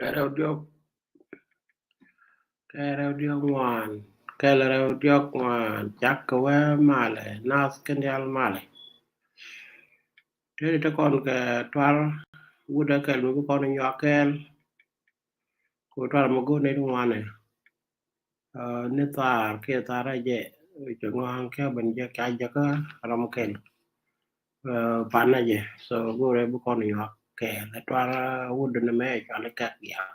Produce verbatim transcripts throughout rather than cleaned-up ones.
Kɛ rɛw diɔk, kɛ rɛw diɔk ŋuan, kɛl rɛw diɔk ŋuan, cak kɛ wee malɛ, nath kɛ dial malɛ. Tëë ti kɔn kɛ tuar wut ɛ kɛl mi bi kɔn nyuak kɛɛl. Ku tuar mi go̱o̱r ni ti ŋuanɛ. Ni thaar kiɛ thaar a jɛ cɛ ŋɔaŋ kɛ ben jɛ ka jɛ kä ram kɛl. Pan a jɛ so go̱o̱rɛ bi kɔn nyuak kɛ lɛ tuar wut ni mɛ cɔal kɛ giak.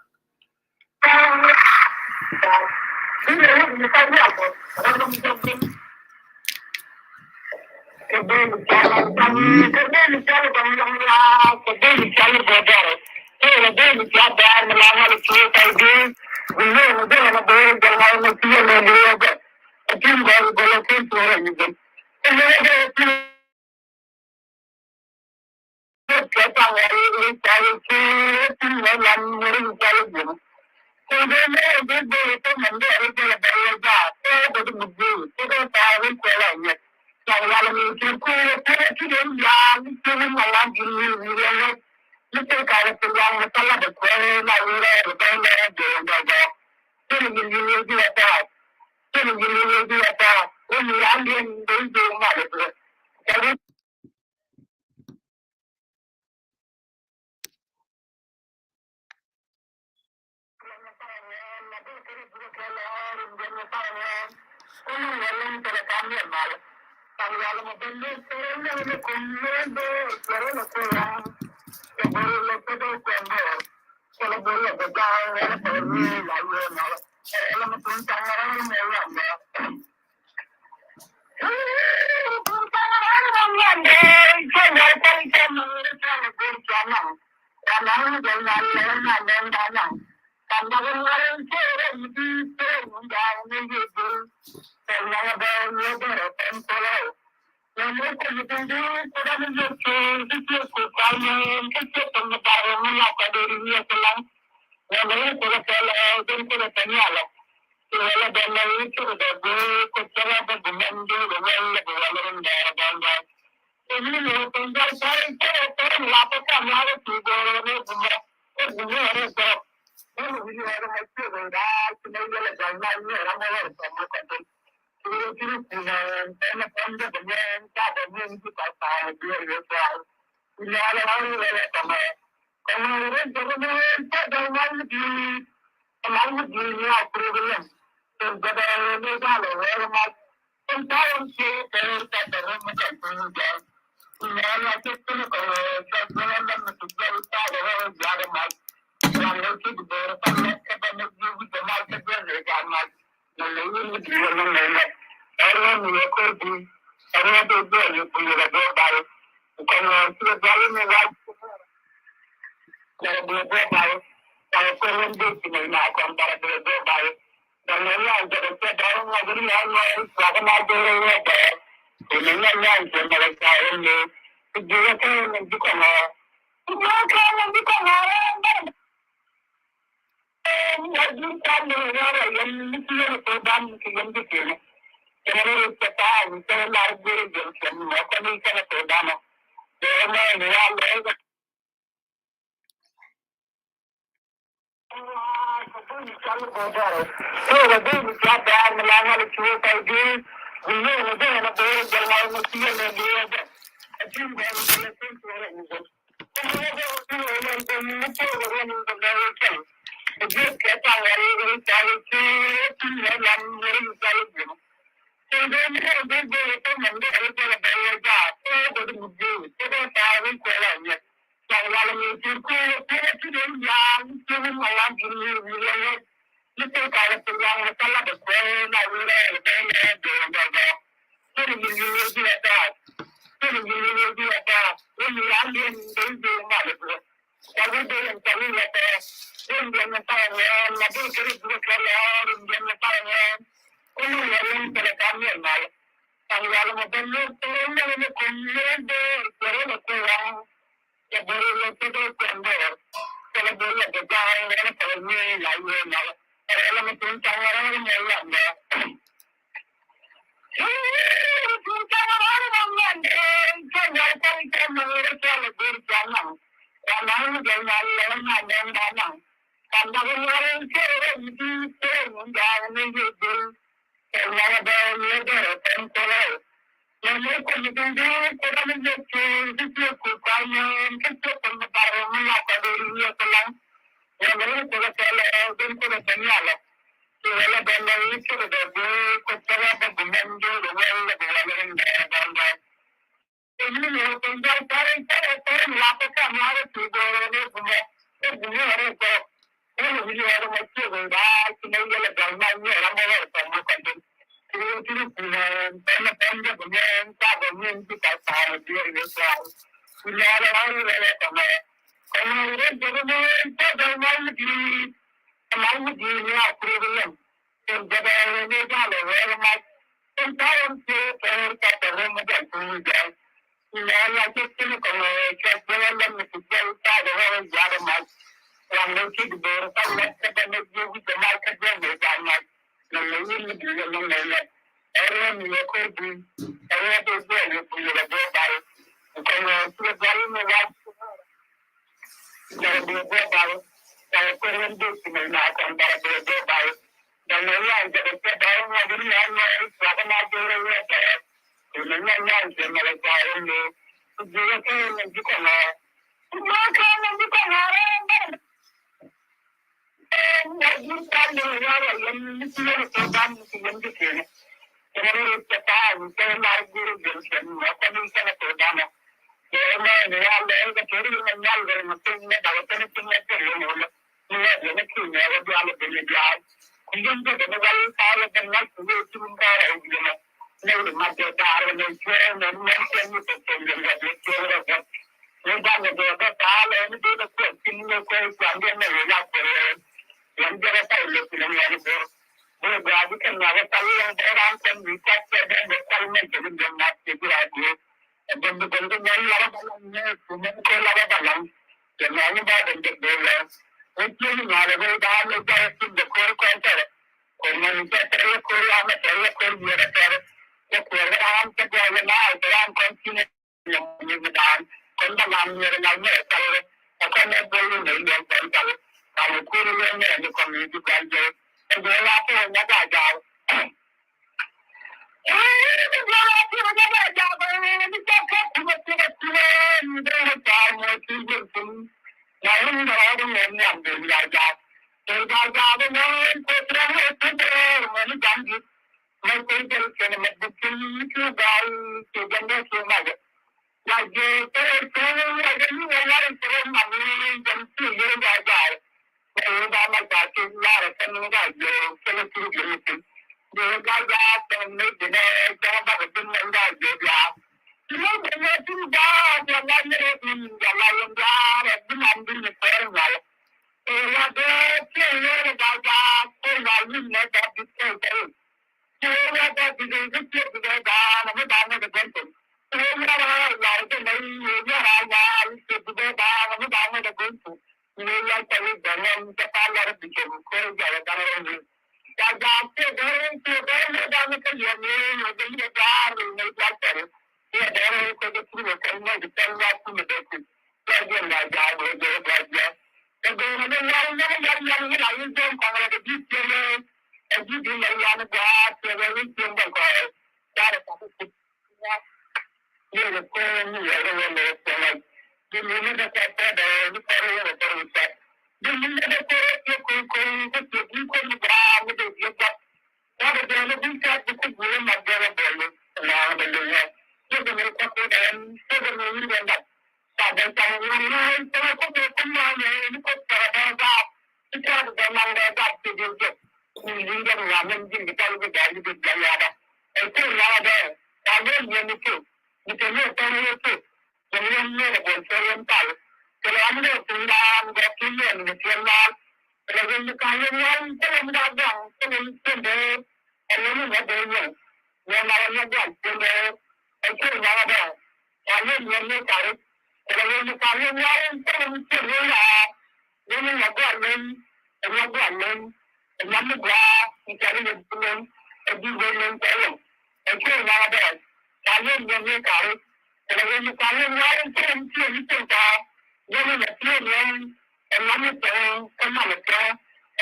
Ɛ lam mi piɛŋ kä mal ɛ piɛŋ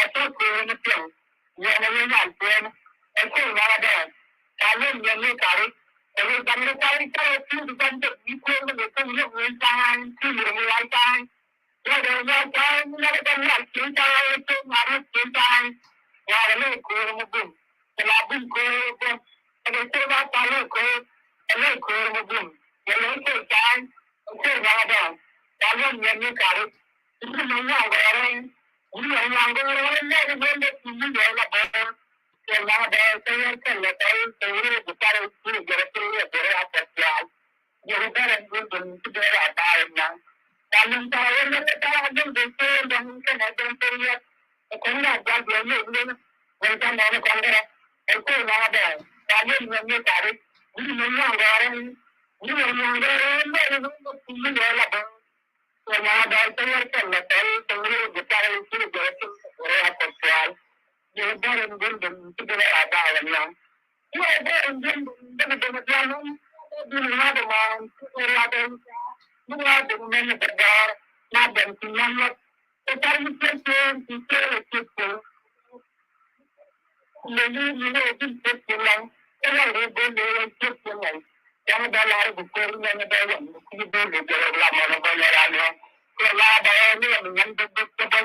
ɛ tɔ̱ kuëë ni piɛŋ. Yɛn ɛ yɛn yan piɛŋ ɛ kuëë ŋa̱ dɛɛ. Ka lom yɛn ni kari ɛ yɛn ban ni kari kari ɛ piɛŋ ban dɛk yi kuëë ni lɛ kuëë ni lɛ kuëë ta̱a̱ ti yɛn ni yɛn ta̱a̱. Yɛn ɛ yɛn ta̱a̱ ni lɛ kuëë ni lɛ kuëë ta̱a̱ ɛ kuëë ŋa̱ ni kuëë ta̱a̱. Ŋa̱ ni kuëë ni bum. Kɛ la bum kuëë ni bum. Kɛ ni kuëë ba ta̱a̱ ni kuëë ni kuëë ni bum. Yɛn ni kuëë ta̱a̱. Kuëë ŋa̱ dɛɛ. Ka lom yɛn ni kari. I̱ mi nyuaŋ gɔɔrɛ i̱ mi nyuaŋ gɔɔrɛ i̱ lɛk i̱ lɛk i̱ mi nyuaŋ la bɔɔr. Kɛ nyuaŋ dɔɔr kɛ yɛr kɛ lɛ tɔy kɛ wuri bi tarɛ i̱ jɛrɛ kɛ yɛr jɛrɛ a kɛ tial. Jɛrɛ bɛrɛ ni dun ti bɛrɛ a taar i̱ nyaŋ. Ka min taar i̱ lɛk taar a dun bi kɛ dɔn kɛ nɛ dɔn kɛ yɛr. Kɛ kɔn ŋa jal jɛ yɛ wuri ni wuri kɛ nɛ ni kɔn kɛ rɛ. Kɛ kɛ nyuaŋ dɔɔr ka min nyuaŋ ni taar i̱ wuri mi nyuaŋ gɔɔrɛ i̱ wuri mi nyuaŋ gɔɔrɛ i̱ lɛk i̱ lɛk i̱ mi nyuaŋ la bɔɔr. Kɛ nyaŋ dɔɔr cä yɛr kɛn lɛ pɛl kɛ ŋi̱i̱c bi ta̱r i̱ ciri jɛ rɔ cin kɛ rɔ a kɛ cual. Jɛ bɛr in bin bin ci bin a ba wä nyaŋ. Jɛ bɛr in bin bin bin bin bin bin bin ma de ma ci bin la ben. Bi wa bin men bɛ dɔɔr ma ben ci man lɛ. Kɛ tar mi cɛ cɛ ci cɛ cɛ cɛ. Lili lili ɛ jin tet ti lɛŋ. Ɛ lɛŋ ri bol lili ɛ jin tet ti lɛŋ. Yɛn bɛ lar bi kor yɛn bɛ yɛn bi kor bol lili jɛ la mɔnɔ bɔ lɛ ran yɛn. Kɛ la bɛ yɛn ni yɛn ni yɛn bɛ bɛ bɛ bɛ.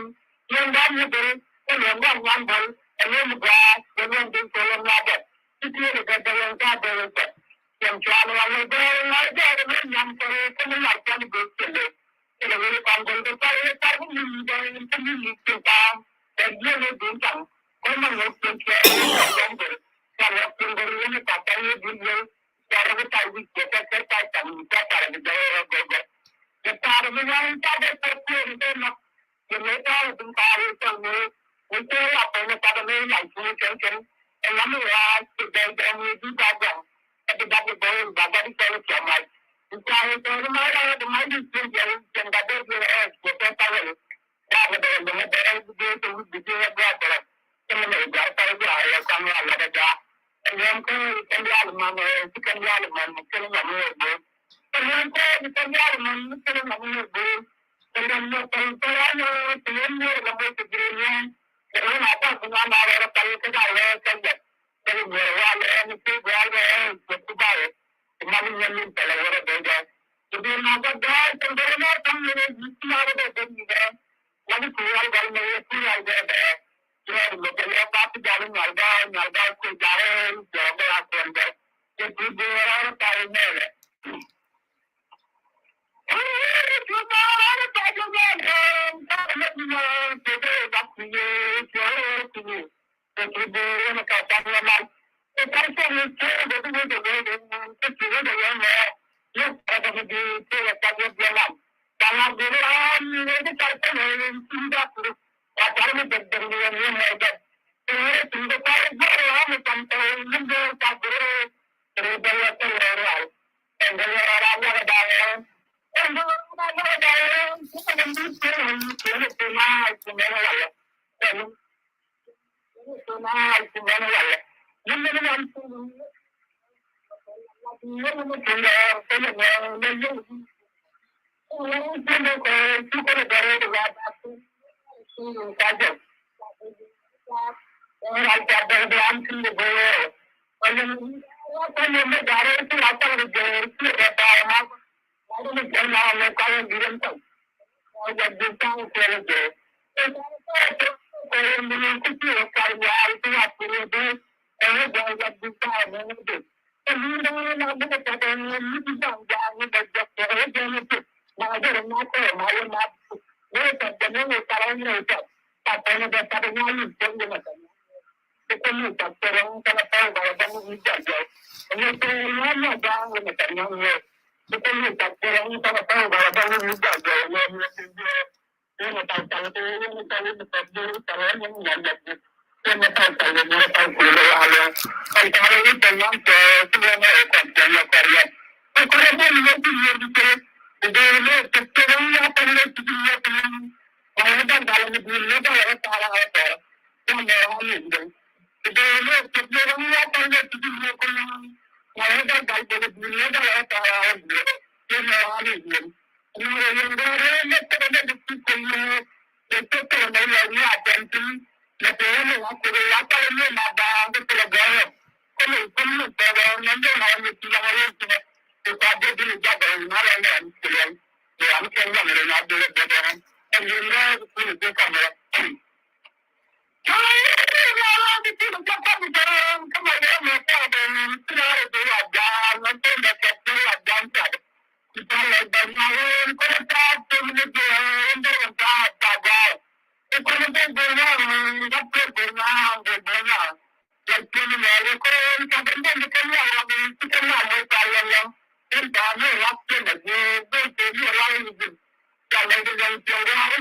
Yɛn da ni bol ɛ yɛn da ni yɛn bol ɛ yɛn ni bɛ yɛn yɛn bɛ kor yɛn la bɛ. Ti ti yɛn bɛ bɛ yɛn ka bɛ yɛn bɛ. Yɛn cua ni yɛn bɛ yɛn la bɛ yɛn ni yɛn bɛ kor yɛn la bɛ ni bɛ kor lɛ. Kɛnɛ wee kɔn gɔl kɛ pal wee pal kä mi mi dɔ̱ŋ kä mi mi cin ta̱a̱. Kɛ jiɛn wee duun taŋ kɔn ma ŋɔk cin kiɛ wee kɔn gɔl. Kɛ ŋɔk cin gɔl wee ni ta̱a̱ kɛ wee duun wee. Kɛ rɔ kɛ ta̱a̱ wi̱c kɛ kɛ kɛ ta̱a̱ taŋ mi kɛ ta̱a̱ mi dɔ̱ŋ wee gɔl gɔl. Kɛ ta̱a̱ mi wa̱a̱ in ta̱a̱ dee kɛ kuëë ni kɛ nɔk. Yɛ mëë ta̱a̱ wee duun ta̱a̱ wee ta̱a̱ wee. Wee cɛ la pɛn ni ta̱a̱ mi la cin kɛn kɛn. Ɛ lam mi wa̱a̱ ci bɛn bɛn wee duun ta̱a̱ gɔl. Ɛ ti dak i̱ bä wun ba gat i̱ cɔl i̱ tiam mac. I̱ ca i̱ cɔl i̱ mac ɛ ti mac i̱ cin jɛ i̱ cin gat dee biɛ ɛ jɛ tɛ tawel. Dak i̱ bɛ wun dee bɛ ɛ bi dee kɛ wut bi dee ɛ gɔaa bɛ rɛ. Cin mi nɛ i̱ gɔaa tawel bi a yɛ kɔn ɛ lɛ dee gaa. Ɛ nyɛm kä i̱ kɛn diaal man ɛ ti kɛn diaal man mi cin nyam i̱ ɛ bee. Ɛ nyɛm kä i̱ kɛn diaal man mi cin nyam i̱ ɛ bee. Ɛ nyɛm nyɛ kɛn kɛ ɛ nyɛ ti nyɛm nyɛ ɛ lɛ mɔ ti bi nyɛm. Ɛ nyɛm a dak bi nyam a rɛ rɛ kɛn kɛ gaa rɛ kɛn jɛ. Kɛn guɛr wal ɛn ti guɛr ɛn ti ti bay. Ti man nyɛ min pɛlɛ wɛrɛ bɛ jɛ. Ti bi ma bɛ bɛ ti bɛ ma kam ni ti ma bɛ bɛ ni bɛ. Wani ti wal gal ni ti wal bɛ bɛ. Ti wal bɛ bɛ ba ti gal ni wal ba ni wal ba ti gal ni bɛ bɛ a kɛn bɛ. Ti ti bi wɛrɛ ta ni mɛ lɛ.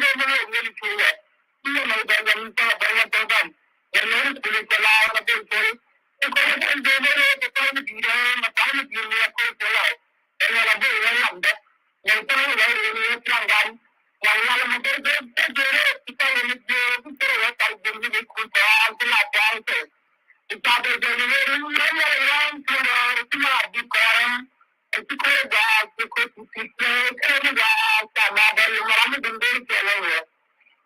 Dee mi wee ŋiɛn i̱ cuŋ wɛ. I̱ yɛn ɛ Benjamin tɔ̱, Benjamin tɔ̱ ban. Yɛn ŋiɛn i̱ kuli kɛ la ma ben pol. I̱ kɔn i̱ ben ben i̱ rɛy kɛ tɔ̱ mi di̱i̱t ɛ ma ta̱a̱ mi di̱i̱t mi ɛ kɔn kɛ la. Ɛn ɣän a ben ɣän lamdä. Ŋäc tɔ̱ i̱ wee rɛy ni ɛ piaŋ gan. Ŋa̱c ŋa̱c ma ben ben ben ben i̱ tɔ̱ i̱ mi jiö i̱ tɔ̱ i̱ wee kal ben ni ben kul kɔn ti la piaŋ tɔ̱. I̱ ca ben ben i̱ rɛy ni ɛ ŋa̱c ŋa̱c ti ma di kɔn. Ɛ ci ko̱r ga̱a̱c, ci ko̱r ci ti ti kɛn ga̱a̱c, ca ma bɛl mara mi dun dee kɛn ɛ wɛ.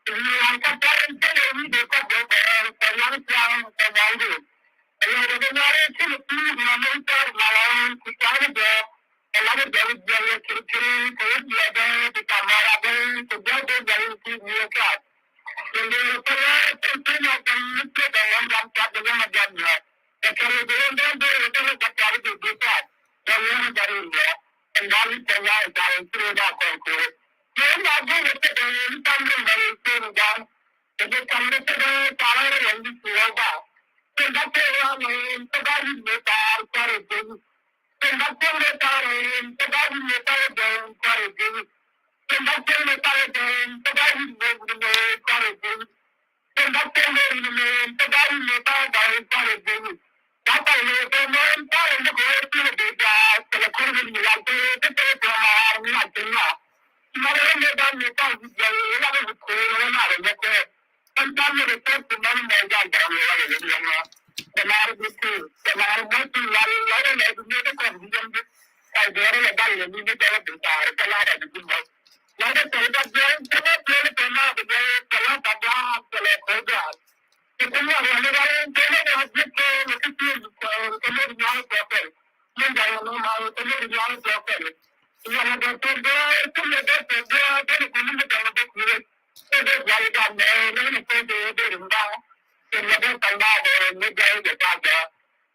Ti mi an ka tɛn kɛn ɛ wi̱i̱ dee kɔt dee bɛɛl, kɛ nyan tiaŋ, kɛ nyan dee. Ɛ lɛ dee bɛ nyɔr ɛ ci mi ti ma mi tɔr ma lɛ, ku ca ni bɛ. Ɛ la mi bɛl bɛl ɛ kiri kiri, kɛ wi̱i̱ bɛl bɛl, ti ca ma la bɛl, kɛ bɛl bɛl bɛl, ti mi ɛ kat. Ti mi ɛ kɛn ɛ, ti mi ɛ kɛn, ti bɛ yɛn jam kat, bɛ yɛn ma jam yɛ. Ɛ kɛn ɛ, bɛ yɛn bɛl bɛl, ɛ kɛn ɛ, bɛ kat, bɛ bɛ kat. Dɔ̱ŋ yɛn a ja̱r in bɛ ɛn da̱ŋ in tɛ̈ny a ja̱r in ci rɔɔd a kɔn ko̱o̱r. Yɛn a go̱o̱r ɛ thɛdɛ in tam in bɛ in cien in da̱ŋ. Ɛ jɛ tam in thɛdɛ ta̱a̱ rɔ yɛn di ci rɔɔd ba. Tɛn ba tɛn rɔ a mɛ in thɛdɛ in bɛ ta̱a̱ in kɔr in bɛ in. Tɛn ba tɛn rɔ ta̱a̱ in thɛdɛ in bɛ ta̱a̱ in bɛ in kɔr in bɛ in. Tɛn ba tɛn rɔ ta̱a̱ in thɛdɛ in bɛ in kɔr in bɛ in. Tɛn ba tɛn rɔ in bɛ in thɛdɛ in bɛ ta̱a̱ in kɔr in bɛ in. Data le ko mo en ta le ko e ti le de ja, te le ko ni la ko te te ko ma ni la te na. Ma le ne da ni ta di ja, la ko ko na le ko. En ta le ko ko ma ni ja ja ni la le ni na. Te ma ri ti, te ma ri mo ti la la le ni de ko ni ja. Ai de le da le ni de ta ta la da di mo. La de te da ja, te le ko ma de te la da ja, te le ko ja. Ti ti ŋuan ɣän i̱ ɣän in te lät ɣän ji̱ kɛ lɛ ti ti kɛ lät nyua̱a̱ kɛ kɛl. Min da̱ŋ ɣän ma ɣän kɛ lät nyua̱a̱ kɛ kɛl. Ɣän ɣän dee pek bee ti lɛ dee pek bee dee ni kuni mi da̱ŋ dee kuni. Ti dee gua̱l i̱ da̱ŋ mɛ lɛ ni kɛ dee dee rim da̱ŋ. Ti lɛ dee pa̱ny da̱ŋ dee mi dee dee da̱ŋ dee.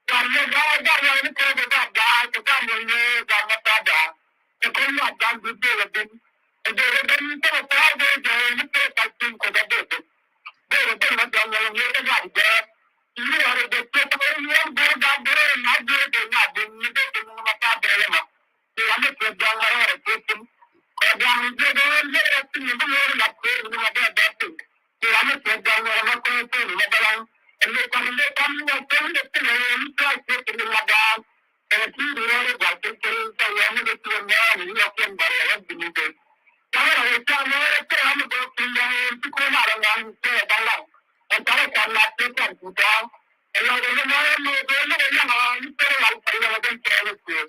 Da̱ŋ mɛ da̱ŋ da̱ŋ ɣän i̱ kɛ dee da̱ŋ da̱ŋ ti da̱ŋ mɛ ni da̱ŋ mɛ da̱ŋ da̱ŋ. Ti kuni mat da̱ŋ bi dee lɛ bin. Ti dee lɛ bin ti lɛ da̱ŋ dee dee ni kɛ da̱ŋ bin kɛ dee dee bin. Dee dee ma dɔ̱ŋ wala ŋi̱i̱c ɛ gat jɛɛk. I̱ wä rɛ dee piɛth ɛ ŋi̱i̱c ɛ gat dee na dee dee ŋa̱t dee ŋi̱i̱c dee dee ŋi̱i̱c ma ta̱a̱ dee lɛ ma. I̱ wä mi piɛth dɔ̱ŋ wala rɛ piɛth thi̱n. Kɛ dɔ̱ŋ dee dee ŋi̱i̱c rɛ thi̱n ni bi ŋi̱i̱c lat kuëëc ni ma dee dee thi̱n. I̱ wä mi piɛth dɔ̱ŋ wala ma kuëëc thi̱n ni ma dee laŋ. Ɛn mi kɔn dee kɔn ni wä thi̱n dee thi̱n ɛ ŋi̱i̱c piɛth thi̱n ni ma dɔ̱ŋ. Ɛn ti duŋ rɔɔd i̱ gua̱l tin tin ta yɛn ni kɛ ti wä mɛɛn ni yɛ kuɛn bɔl yɛ wä bini ben. Ta̱ŋ rɔɔd i̱ ca mɛɛn rɛ kɛ ram i̱ gɔɔ tin dɔ̱ŋ in ti kuɛn a rɔ ŋɔn in cɛ da̱ŋ laŋ. Ɛn ta̱ŋ rɛ ca mat ti kɔn ti tɔ̱ɔ̱ŋ. Ɛn lɔɔd in mɛɛn ni bɛ ni kɛ yaŋ a ni cɛ wal pa yɛn a ben cɛ ni kuɛn.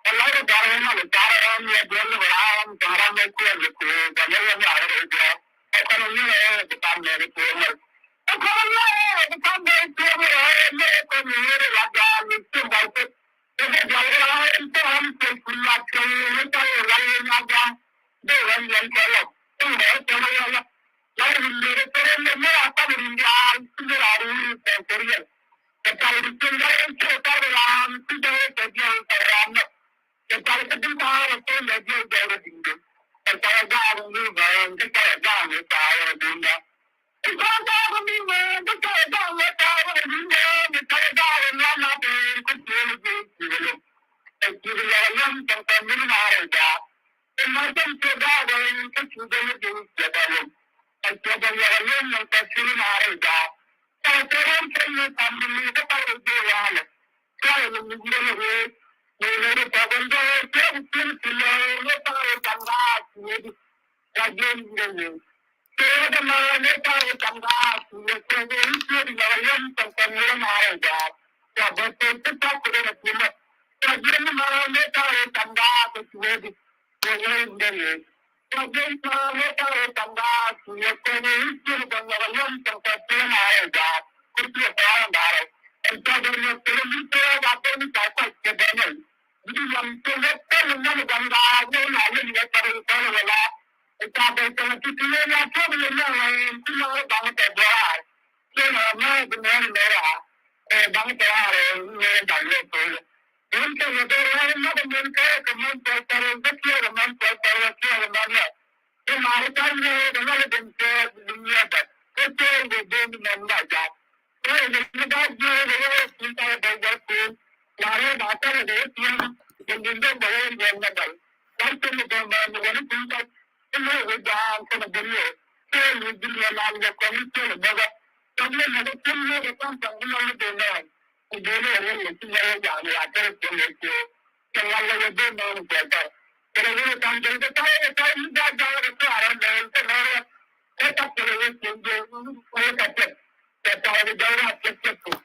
Ɛn lɔɔd in da̱ŋ in mal in ca rɛ ɛn ni a ben ni kɛ ram in ca ram ni kuɛn ni kuɛn. Gɔl yɛ ni a rɛ rɛ jɔɔk. Ɛ kɔn in ni rɛ ɛ ti tam mɛɛn ni kuɛn mɛl. Ɛ kɔn in ni rɛ ɛ ti tam mɛɛn ni kuɛn mɛl ɛ ni kɔn in ni rɛ la ja̱a̱n ni ti bal ti. Tëë diaal kɛ ram in te ram te kulat kɛ wee ni tɔy ral in a ja̱a̱ŋ. Dee ran yɛn kɛ lɔ. Tin bɛ kɛ lɔ yɛn lɔ. Ram in lere kɛ ren lɛ mɛ a kɔn in diaal. Tin bɛ ram in tɛ kɛ riɛl. Kɛ tal in tin bɛ in te kɛ ram. Tin bɛ kɛ diaal kɛ ram lɔ. Kɛ tal kɛ din ta̱a̱ rɛ kɛ lɛ diaal kɛ rɛ din din. Kɛ tal gaar in lu bɛ in kɛ tal gaar in ta̱a̱ rɛ din da. Tëëkɛ ma ne ta̱a̱ kɛ ta̱ŋ daa kuɛ kuɛ i̱ tuɔ̱t in yɔk a liɛm tɔŋ kɔn ŋi̱rä maarɛ jaat. Ca bä tëëk ti ta̱a̱ kɛ den a kuɛ mɔ. Ca jiɛn ni ma ne ta̱a̱ kɛ ta̱ŋ daa kɛ tuɔ̱t in yɔk a liɛm tɔŋ kɔn ŋi̱rä maarɛ jaat. Ca jiɛn ma ne ta̱a̱ kɛ ta̱ŋ daa kuɛ kuɛ i̱ tuɔ̱t in yɔk a liɛm tɔŋ kɔn ŋi̱rä maarɛ jaat. Kɛ tuɔ̱t ta̱a̱ in da̱rɛ. Ɛn ca bä nyɔk kɛ lɛ mi tëëk a ben ca kɔc kɛ bɛn ɛn. Bi yam tëëk ɛ pɛl in yɔm in gɔm daa ni ma liɛm yɛ kɔr in kɔr in wala. Ca bɛ cɔŋ ti ti yɛn a tuɔk yɛn nɔ ɣɛn ti nɔ baŋ tɛ duaar. Cɛ nɔ mɛ bi nɛn mɛ ra ɛ baŋ tɛ raar ɛ ŋɛ baŋ lɛ pul. Yɛn kɛ yɛ bɛ raar mɔ bɛ mɛn kɛ kɛ mɛn tɛ tɛr bɛ kiɛ kɛ mɛn tɛ tɛr bɛ kiɛ kɛ mɛn lɛ. Ti maari ta̱l ni kɛ mɛn lɛ ben kɛ bi nyɛ bɛ kɛ cɛ yɛ ben mɛn ba jaat. Kɛ yɛ ni ba jiɛ kɛ yɛ tin ta bɛ jɛ pul. Maari ba tɛr kɛ yɛ tin kɛ ni bɛ bɛ yɛ yɛ mɛ bɛ. Ba tin kɛ mɛ ni wani tin ta. Ti mɛ wä ja̱a̱ŋ kɛnɛ ben yɛ. Tëë mi dhil yɛ lan jɛ kɔn i̱ tëë lɛ bäkä. Tɔ̱ mi lɛ kɛ tëë mi lɛ kɛ kɔn tɔ̱ mi lɛ kɛ dee nɛɛn. Ku dee lɛ rɛl lɛ ci lɛ kɛ jaam ya tëë tëë lɛ tëë. Kɛ ŋa̱l lɛ kɛ dee nɛɛn kɛ tɔ̱. Kɛ lɛ wee kan jɛ kɛ tɔ̱ kɛ tɔ̱ mi ja̱ ja̱ kɛ tɔ̱ a rɛl lɛ kɛ nɛɛn rɛl. Kɛ tɔ̱ kɛ lɛ wee tëë jɛ kɛ tɔ̱ kɛ tɔ̱ kɛ ja̱ rɛl kɛ tɔ̱.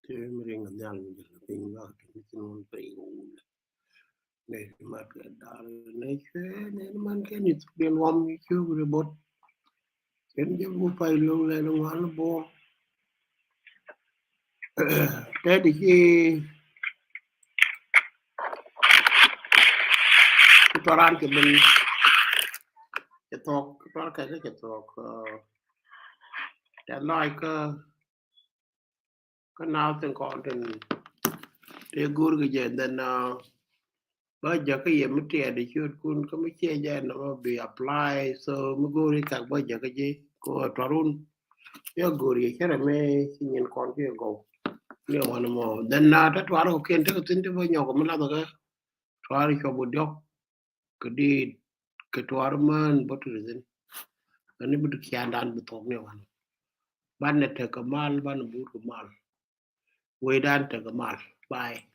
Tim ring a nyal mi jil piny ba kini tin wun pay wul. Ne mat ka dar ne chwe ne man ken ni tu den wam ni chwe gure bot. Ken je bu pay long le long wan bo. Te di ki toran ke ben ke tok tor ke ke tok. Te like Kä na thin kɔn tin te go̱o̱r kɛ jɛ, then bä jäkä yɛ mi tiɛɛt i̱ ciötkun kä mi ciɛ jɛ nɔmɔ bi apply. So mi go̱o̱r i̱ kak bä jäkä ji̱ kɛ ɣöö tuarun yɛ go̱o̱r yɛ cärɛ mi ci nyin kɔn ci gɔw. Ni ɣän mɔ then na te tuar kɔ̱kiɛn tekɛ thi̱n te bä nyɔk mi lathkä tuar cuɔp wä diɔ̱k. Kɛ dit kɛ tuar män bä tu thi̱n. Ani bi tu kiandan bi thok ni wan. Ban nɛ tekɛ mal, ban nɛ but kɛ mal. Wecdan tekɛ mal. Bye.